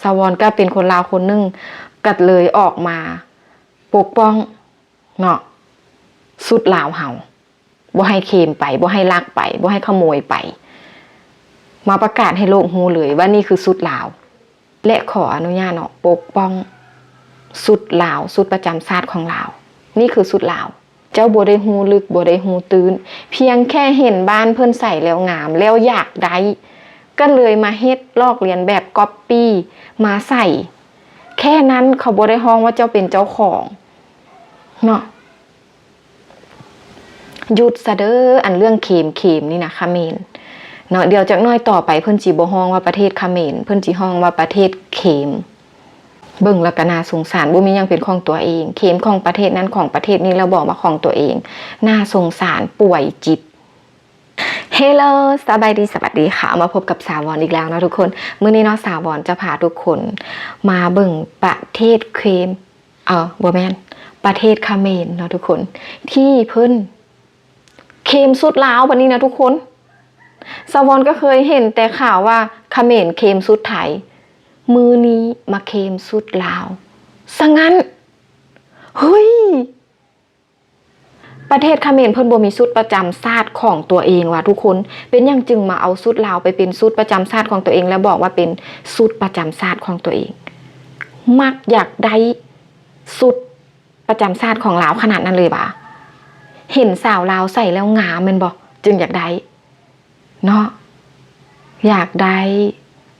ສາວອນກໍເປັນຄົນລາວຄົນໜຶ່ງ ກໍເລີຍອອກມາປົກປ້ອງເນາະ ຊຸດລາວເຮົາ ບໍ່ໃຫ້ເຄມໄປ ບໍ່ໃຫ້ລັກໄປ ບໍ່ໃຫ້ຂະໂມຍໄປ ມາປະກາດໃຫ້ໂລກຮູ້ເລີຍວ່ານີ້ຄືຊຸດລາວ ແລະ ຂໍອະນຸຍາດເນາະ ປົກປ້ອງຊຸດລາວ ຊຸດປະຈຳຊາດຂອງລາວ. ນີ້ຄືຊຸດລາວ. ເຈົ້າບໍ່ໄດ້ຮູ້ເລິກ ບໍ່ໄດ້ຮູ້ຕື້ນ ພຽງແຄ່ເຫັນບ້ານເພິ່ນໃສ່ແລ້ວງາມ ແລ້ວຢາກໄດ້ ກໍເລີຍມາເຮັດລອກລຽນແບບ ກັອບປີ້ ມາໃສ່ ແຄ່ນັ້ນ ເຂົາບໍ່ໄດ້ຮ້ອງວ່າເຈົ້າເປັນເຈົ້າຂອງເນາະ. ຢຸດຊະເດີ ອັນເລື່ອງເຄມ ເຄມນີ້ນະ ຂະເໝນເນາະ. ດຽວຈັກໜ້ອຍຕໍ່ໄປ ເພິ່ນຊິບໍ່ຮ້ອງວ່າປະເທດຂະເໝນ ເພິ່ນຊິຮ້ອງວ່າປະເທດເຄມ. ເບິ່ງແລ້ວກໍໜ້າສົງສານ ບໍ່ມີຫຍັງເປັນຂອງຕົວເອງ ເຄມຂອງປະເທດນັ້ນ ຂອງປະເທດນີ້ ແລ້ວບອກວ່າຂອງຕົວເອງ ໜ້າສົງສານ ປ່ວຍຈິດ. ເຮໂລ ສະບາຍດີ ສະຫວັດດີຄ່ະ ມາພົບກັບສາວອນອີກແລ້ວເນາະທຸກຄົນ. ມື້ນີ້ເນາະ ສາວອນຈະພາທຸກຄົນມາເບິ່ງປະເທດເຄມ ເອີ ບໍ່ແມ່ນ ປະເທດຂະເໝນເນາະທຸກຄົນ ທີ່ເພິ່ນເຄມຊຸດລາວບັດນີ້ນະທຸກຄົນ. ສາວອນກໍເຄີຍເຫັນແຕ່ຂ່າວວ່າຂະເໝນເຄມຊຸດໄທ ມື້ນີ້ມາເຄມຊຸດລາວຊະຊັ້ນ. ເຮີ້ຍ! ປະເທດຂະເໝນເພິ່ນບໍ່ມີຊຸດປະຈຳຊາດຂອງຕົວເອງຫວາທຸກຄົນ. ເປັນຫຍັງຈຶ່ງມາເອົາຊຸດລາວໄປເປັນຊຸດປະຈຳຊາດຂອງຕົວເອງ ແລ້ວບອກວ່າເປັນຊຸດປະຈຳຊາດຂອງຕົວເອງ? ມັກຢາກໄດ້ຊຸດປະຈຳຊາດຂອງລາວຂະໜາດນັ້ນເລີຍຫວາ? ເຫັນສາວລາວໃສ່ແລ້ວງາມແມ່ນບໍ່? ຈຶ່ງຢາກໄດ້ ເນາະ ຢາກໄດ້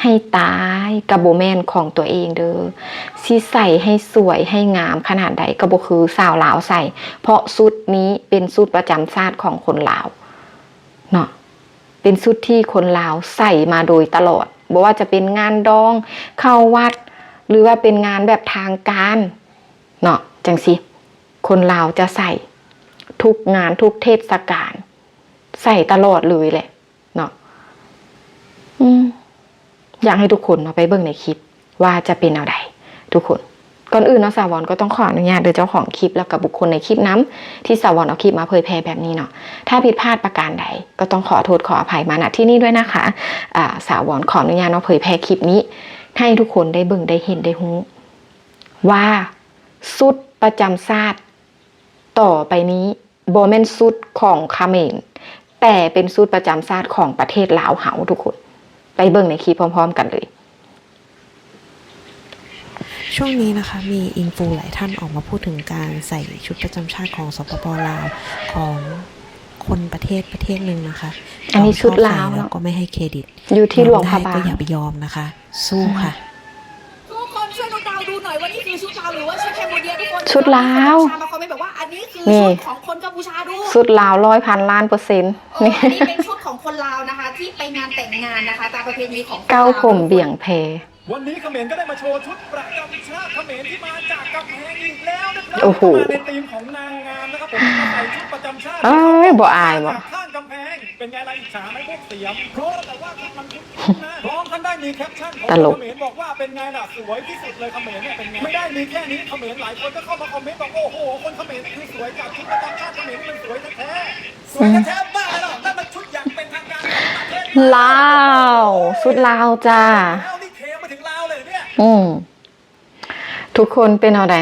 ໃຫ້ຕາຍກໍບໍ່ແມ່ນຂອງຕົວເອງເດີ. ຊິໃສ່ໃຫ້ສວຍໃຫ້ງາມຂະໜາດໃດກໍບໍ່ຄືສາວລາວໃສ່ ເພາະຊຸດນີ້ເປັນຊຸດປະຈຳຊາດຂອງຄົນລາວເນາະ ເປັນຊຸດທີ່ຄົນລາວໃສ່ມາໂດຍຕະຫຼອດ ບໍ່ວ່າຈະເປັນງານດອງ ເຂົ້າວັດ ຫຼືວ່າເປັນງານແບບທາງການເນາະ ຈັ່ງຊີ້ ຄົນລາວຈະໃສ່ທຸກງານ ທຸກເທດສະການ ໃສ່ຕະຫຼອດເລີຍແຫຼະເນາະ. ອືມ ຢາກໃຫ້ທຸກຄົນເນາະ ໄປເບິ່ງໃນຄລິບວ່າຈະເປັນແນວໃດທຸກຄົນ. ກ່ອນອື່ນເນາະ ສາວອນກໍຕ້ອງຂໍອະນຸຍາດເດີ ເຈົ້າຂອງຄລິບ ແລ້ວກໍບຸກຄົນໃນຄລິບນຳ ທີ່ສາວອນເອົາຄລິບມາເຜີຍແຜ່ແບບນີ້ເນາະ. ຖ້າຜິດພາດປະການໃດ ກໍຕ້ອງຂໍໂທດຂໍອະໄພມາ ນະ ທີ່ນີ້ດ້ວຍນະຄະ. ອາ ສາວອນຂໍອະນຸຍາດເນາະ ເຜີຍແຜ່ຄລິບນີ້ ໃຫ້ທຸກຄົນໄດ້ເບິ່ງ ໄດ້ເຫັນ ໄດ້ຮູ້ວ່າຊຸດປະຈຳຊາດຕໍ່ໄປນີ້ ບໍ່ແມ່ນຊຸດຂອງຂະເໝນ ແຕ່ເປັນຊຸດປະຈຳຊາດຂອງປະເທດລາວເຮົາທຸກຄົນ. ໄປເບິ່ງໃນຄລິບພ້ອມໆກັນເລີຍ. ช่วงนี้นะคะ มีอินฟูหลายท่านออกมาพูดถึงการใส่ชุดประจำชาติของ สปป ลาว ของคนประเทศประเทศหนึ่งนะคะ อันนี้ชุดลาวเนาะ ก็ไม่ให้เครดิต อยู่ที่หลวงพระบาง ก็อย่าไปยอมนะคะ สู้ค่ะ ทุกคนช่วยดูดาวดูหน่อยว่านี่คือชุดลาวหรือว่าชุดแคนโบเดียทุกคน ชุดลาว มาคอมเมนต์บอกว่าอันนี้คือชุดของคนกัมพูชาดู ชุดลาวร้อยพันล้านเปอร์เซ็นต์ เอออันนี้เป็นชุดของคนลาวนะคะที่ไปงานแต่งงานนะคะตามประเพณีของคนลาว เก๊าผมเบี่ยงแพ วันนี้เขมรก็ได้มาโชว์ชุดประจำชาติเขมรที่มาจากกำแพงอีกแล้วนะครับ โอ้โห มาในธีมของนางงามนะครับผมมาใส่ชุดประจำชาติ เอ้ยบ่อายบ่ จากข้างกำแพง เป็นไงล่ะ อิจฉาไหมพวกเสียม เพราะแต่ว่าท่านมันคุ้นๆนะ พร้อมทั้งได้มีแคปชั่นของ ตลก เขมรบอกว่าเป็นไงล่ะ สวยที่สุดเลยเขมรเนี่ยเป็นไง ไม่ได้มีแค่นี้ เขมรหลายคนก็เข้ามาคอมเมนต์บอก โอ้โห คนเขมรนี่คือสวย จากชุดประจำชาติเขมรนี่มันสวยแท้ๆ สวยแท้ๆบ้าเหรอ นั่นมันชุดอย่างเป็นทางการของประเทศ ລາວ ຊຸດລາວຈ້າ แล้วนี่เคมมาถึงลาวเลยเหรอเนี่ย ອືມ ທຸກຄົນເປັນແນວໃດ?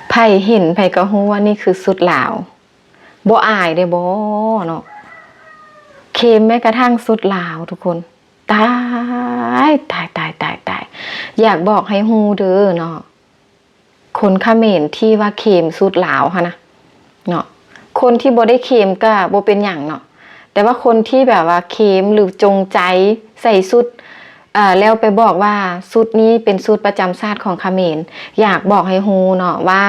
ໃຜເຫັນໃຜກໍຮູ້ວ່ານີ້ຄືຊຸດລາວ ບໍ່ອາຍເດ້ບໍ່ເນາະ ເຄມແມ້ກະທັ່ງຊຸດລາວທຸກຄົນ. ຕາຍ ຕາຍ ຕາຍ ຕາຍ ຕາຍ ຢາກບອກໃຫ້ຮູ້ເດີເນາະ ຄົນຂະເໝນທີ່ວ່າເຄມຊຸດລາວຫັ້ນນະເນາະ ຄົນທີ່ບໍ່ໄດ້ເຄມກະບໍ່ເປັນຫຍັງເນາະ ແຕ່ວ່າຄົນທີ່ແບບວ່າເຄມ ຫຼື ຈົງໃຈໃສ່ຊຸດ ເອີ ແລ້ວໄປບອກວ່າຊຸດນີ້ເປັນຊຸດປະຈຳຊາດຂອງຂະເໝນ ຢາກບອກໃຫ້ຮູ້ເນາະວ່າ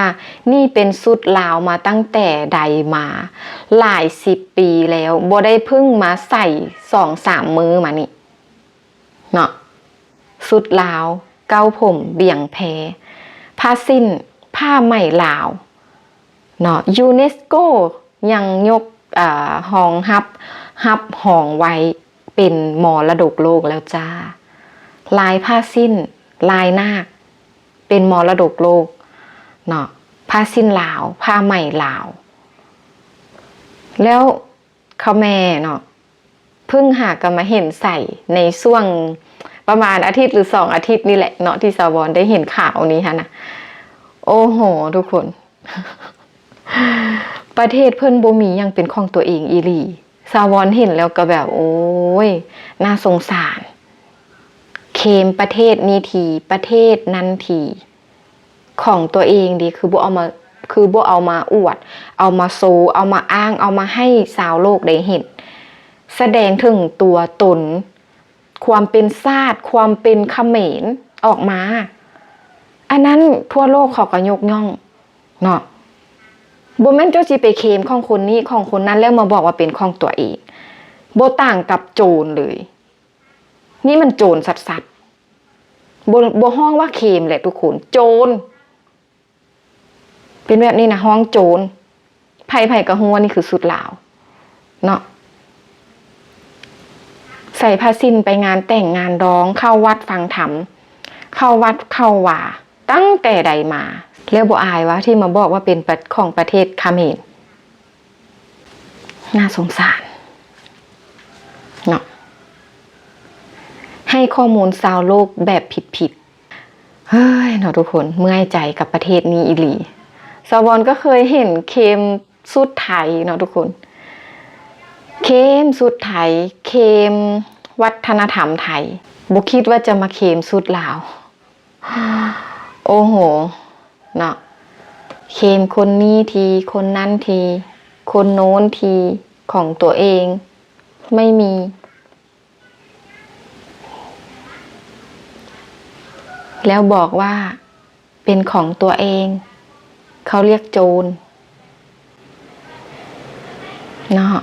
ນີ້ເປັນຊຸດລາວມາຕັ້ງແຕ່ໃດມາ ຫຼາຍສິບປີແລ້ວ ບໍ່ໄດ້ເພິ່ງມາໃສ່ສອງສາມມື້ມານີ້ເນາະ ຊຸດລາວ ເກົ້າຜົມບຽງແພ ຜ້າສິ້ນ ຜ້າໄໝລາວເນາະ ຢູເນສໂກ ຍັງຍົກ ເອີ ຮອງຮັບ ຮັບຮອງໄວ້ເປັນມໍລະດົກໂລກແລ້ວຈ້າ ລາຍຜ້າສິ້ນ ລາຍນາກ ເປັນມໍລະດົກໂລກເນາະ ຜ້າສິ້ນລາວ ຜ້າໄໝລາວ ແລ້ວ ຂະແມເນາະ ເພິ່ງຫາກໍມາເຫັນໃສ່ໃນຊ່ວງ ປະມານອາທິດ ຫຼື ສອງອາທິດນີ້ແຫຼະເນາະ ທີ່ສາວອນໄດ້ເຫັນຂ່າວນີ້ຫັ້ນນະ. ໂອ້ໂຫ ທຸກຄົນ ປະເທດເພິ່ນບໍ່ມີຫຍັງເປັນຂອງຕົວເອງອີ່ຫຼີ. ສາວອນເຫັນແລ້ວກໍແບບ ໂອ້ຍ ໜ້າສົງສານ. ເຄມປະເທດນີ້ທີ ປະເທດນັ້ນທີ ຂອງຕົວເອງເດ ຄືບໍ່ເອົາມາ ຄືບໍ່ເອົາມາອວດ ເອົາມາໂຊ ເອົາມາອ້າງ ເອົາມາໃຫ້ຊາວໂລກໄດ້ເຫັນ ສະແດງເຖິງຕົວຕົນ ຄວາມເປັນຊາດ ຄວາມເປັນຂະເໝນອອກມາ. ອັນນັ້ນທົ່ວໂລກເຂົາກໍຍົກຍ້ອງເນາະ. ບໍ່ແມ່ນເຈົ້າຊິໄປເຄມຂອງຄົນນີ້ຂອງຄົນນັ້ນ ແລ້ວມາບອກວ່າເປັນຂອງຕົວເອງ. ບໍ່ຕ່າງກັບໂຈນເລີຍ. ນີ້ມັນໂຈນຊັດໆ. ບໍ່ ບໍ່ຮ້ອງວ່າເຄມແຫຼະທຸກຄົນ ໂຈນ. ເປັນແບບນີ້ນະ ຮ້ອງໂຈນ. ໃຜໆກໍຮູ້ວ່ານີ້ຄືຊຸດລາວເນາະ. ໃສ່ຜ້າສິ້ນໄປງານແຕ່ງງານດອງ ເຂົ້າວັດຟັງທຳ ເຂົ້າວັດເຂົ້າວາ ຕັ້ງແຕ່ໃດມາ ແລ້ວບໍ່ອາຍວະ ທີ່ມາບອກວ່າເປັນປະ ຂອງປະເທດຂະເໝນ. ໜ້າສົງສານເນາະ ໃຫ້ຂໍ້ມູນຊາວໂລກແບບຜິດໆ. ເຮີ້ຍເນາະທຸກຄົນ ເມື່ອຍໃຈກັບປະເທດນີ້ອີ່ຫຼີ. ສາວອນກໍເຄີຍເຫັນເຄມຊຸດໄທເນາະທຸກຄົນ ເຄມຊຸດໄທ ເຄມວັດທະນະທຳໄທ ບໍ່ຄິດວ່າຈະມາເຄມຊຸດລາວ. ໂອ້ໂຫ ເນາະ ເຄມຄົນນີ້ທີ ຄົນນັ້ນທີ ຄົນໂນ້ນທີ ຂອງຕົວເອງໄມ່ມີ ແລ້ວບອກວ່າເປັນຂອງຕົວເອງ ເຂົາລຽກໂຈນ. ເນາະ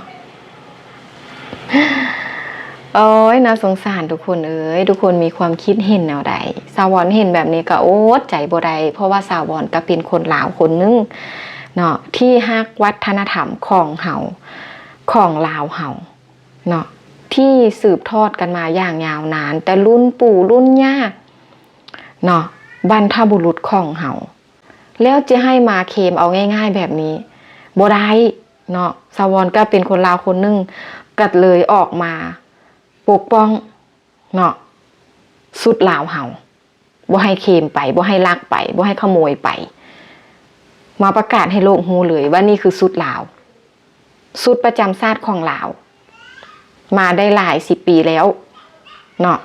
ໂອ້ຍ ໜ້າສົງສານທຸກຄົນເອີຍ ທຸກຄົນມີຄວາມຄິດເຫັນແນວໃດ? ສາວອນເຫັນແບບນີ້ກໍອົດໃຈບໍ່ໄດ້ ເພາະວ່າສາວອນກໍເປັນຄົນລາວຄົນໜຶ່ງເນາະ ທີ່ຮັກວັດທະນະທຳຂອງເຮົາ ຂອງລາວເຮົາເນາະ ທີ່ສືບທອດກັນມາຢ່າງຍາວນານ ແຕ່ລຸ້ນປູ່ລຸ້ນຍ່າເນາະ ບັນພະບຸລຸດຂອງເຮົາ. ແລ້ວຈະໃຫ້ມາເຄມເອົາງ່າຍໆແບບນີ້ບໍ່ໄດ້ເນາະ. ສາວອນກໍເປັນຄົນລາວຄົນໜຶ່ງ ກໍເລີຍອອກມາປົກປ້ອງເນາະ ຊຸດລາວເຮົາ ບໍ່ໃຫ້ເຄມໄປ ບໍ່ໃຫ້ລັກໄປ ບໍ່ໃຫ້ຂະໂມຍໄປ ມາປະກາດໃຫ້ໂລກຮູ້ເລີຍວ່ານີ້ຄືຊຸດລາວ. ຊຸດປະຈຳຊາດຂອງລາວ ມາໄດ້ຫຼາຍສິບປີແລ້ວເນາະ.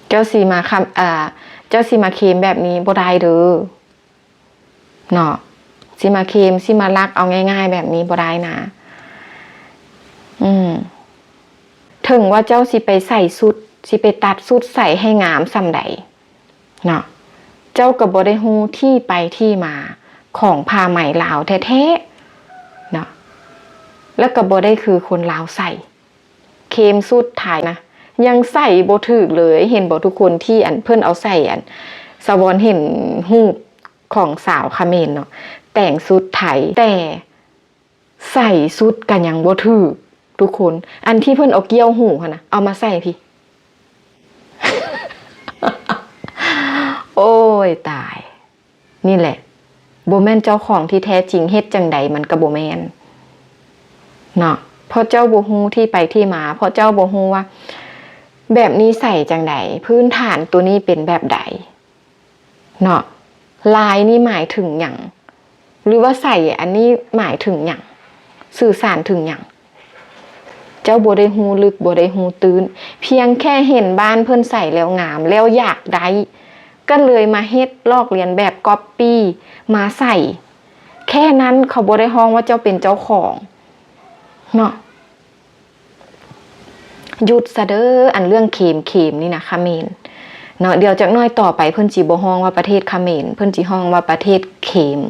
ເຈົ້າຊິມາຄຳ ເຈົ້າຊິມາເຄມແບບນີ້ບໍ່ໄດ້ເດີເນາະ ຊິມາເຄມ ຊິມາລັກເອົາງ່າຍໆແບບນີ້ບໍ່ໄດ້ນະ. ອືມ ເຖິງວ່າເຈົ້າຊິໄປໃສ່ຊຸດ ຊິໄປຕັດຊຸດໃສ່ໃຫ້ງາມສ່ຳໃດ ເນາະ ເຈົ້າກໍບໍ່ໄດ້ຮູ້ທີ່ໄປທີ່ມາຂອງຜ້າໄໝລາວແທ້ໆເນາະ ແລ້ວກໍບໍ່ໄດ້ຄືຄົນລາວໃສ່. ເຄມຊຸດໄທນະ ຍັງໃສ່ບໍ່ຖືກເລີຍ ເຫັນບໍ່ທຸກຄົນ ທີ່ອັນເພິ່ນເອົາໃສ່ ອັນ ສາວອນເຫັນຮູບຂອງສາວຂະເໝນເນາະ ແຕ່ງຊຸດໄທ ແຕ່ ໃສ່ຊຸດກໍຍັງບໍ່ຖືກທຸກຄົນ ອັນທີ່ເພິ່ນເອົາກ້ຽວຫູຫັ້ນນະ ເອົາມາໃສ່ພີ້ ໂອ້ຍຕາຍ. ນີ້ແຫຼະ ບໍ່ແມ່ນເຈົ້າຂອງທີ່ແທ້ຈິງ ເຮັດຈັ່ງໃດມັນກໍບໍ່ແມ່ນເນາະ ເພາະເຈົ້າບໍ່ຮູ້ທີ່ໄປທີ່ມາ ເພາະເຈົ້າບໍ່ຮູ້ວ່າແບບນີ້ໃສ່ຈັ່ງໃດ ພື້ນຖານໂຕນີ້ເປັນແບບໃດ ເນາະ ລາຍນີ້ໝາຍເຖິງຫຍັງ ຫຼືວ່າໃສ່ອັນນີ້ໝາຍເຖິງຫຍັງ ສື່ສານເຖິງຫຍັງ? ເຈົ້າບໍ່ໄດ້ຮູ້ເລິກ ບໍ່ໄດ້ຮູ້ຕື້ນ ພຽງແຄ່ເຫັນບ້ານເພິ່ນໃສ່ແລ້ວງາມ ແລ້ວຢາກໄດ້ ກໍເລີຍມາເຮັດລອກລຽນແບບ copy ມາໃສ່ ແຄ່ນັ້ນ ເຂົາບໍ່ໄດ້ຮ້ອງວ່າເຈົ້າເປັນເຈົ້າຂອງເນາະ. ຢຸດຊະເດີ ອັນເລື່ອງເຄມ ເຄມນີ້ນະ ຂະເໝນເນາະ ດຽວຈັກໜ້ອຍຕໍ່ໄປເພິ່ນຊິບໍ່ຮ້ອງວ່າປະເທດຂະເໝນ ເພິ່ນຊິຮ້ອງວ່າປະເທດເຄມ.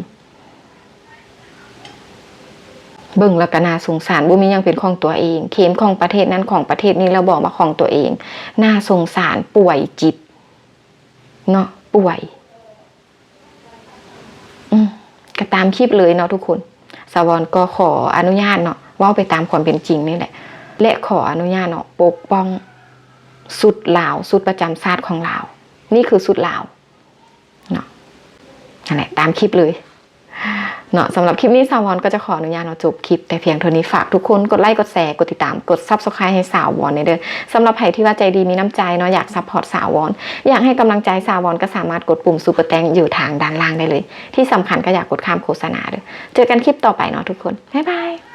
ເບິ່ງແລ້ວກໍໜ້າສົງສານ ບໍ່ມີຫຍັງເປັນຂອງຕົວເອງ ເຄມຂອງປະເທດນັ້ນຂອງປະເທດນີ້ ແລ້ວບອກວ່າຂອງຕົວເອງ ໜ້າສົງສານ ປ່ວຍຈິດເນາະ ປ່ວຍ. ອືມ ກໍຕາມຄລິບເລີຍເນາະທຸກຄົນ ສາວອນກໍຂໍອະນຸຍາດເນາະ ເວົ້າໄປຕາມຄວາມເປັນຈິງນີ້ແຫຼະ ແລະ ຂໍອະນຸຍາດເນາະ ປົກປ້ອງຊຸດລາວ ຊຸດປະຈຳຊາດຂອງລາວ ນີ້ຄືຊຸດລາວເນາະ ນັ້ນແຫຼະ ຕາມຄລິບເລີຍ. ເນາະ. ສຳລັບຄລິບນີ້ ສາວວອນກໍຈະຂໍອະນຸຍາດເນາະ ຈົບຄລິບແຕ່ພຽງເທົ່ານີ້. ຝາກທຸກຄົນກົດໄລ້ ກົດແຊ ກົດຕິດຕາມ ກົດ Subscribe ໃຫ້ສາວວອນແດ່ເດີ. ສຳລັບໃຜທີ່ວ່າໃຈດີມີນ້ຳໃຈເນາະ ຢາກ support ສາວວອນ ຢາກໃຫ້ກຳລັງໃຈສາວວອນ ກໍສາມາດກົດປຸ່ມ Super Thanks ຢູ່ທາງດ້ານລ່າງໄດ້ເລີຍ. ທີ່ສຳຄັນກໍຢ່າກົດຂ້າມໂຄສະນາເດີ. ເຈີກັນຄລິບຕໍ່ໄປເນາະທຸກຄົນ. ບາຍບາຍ.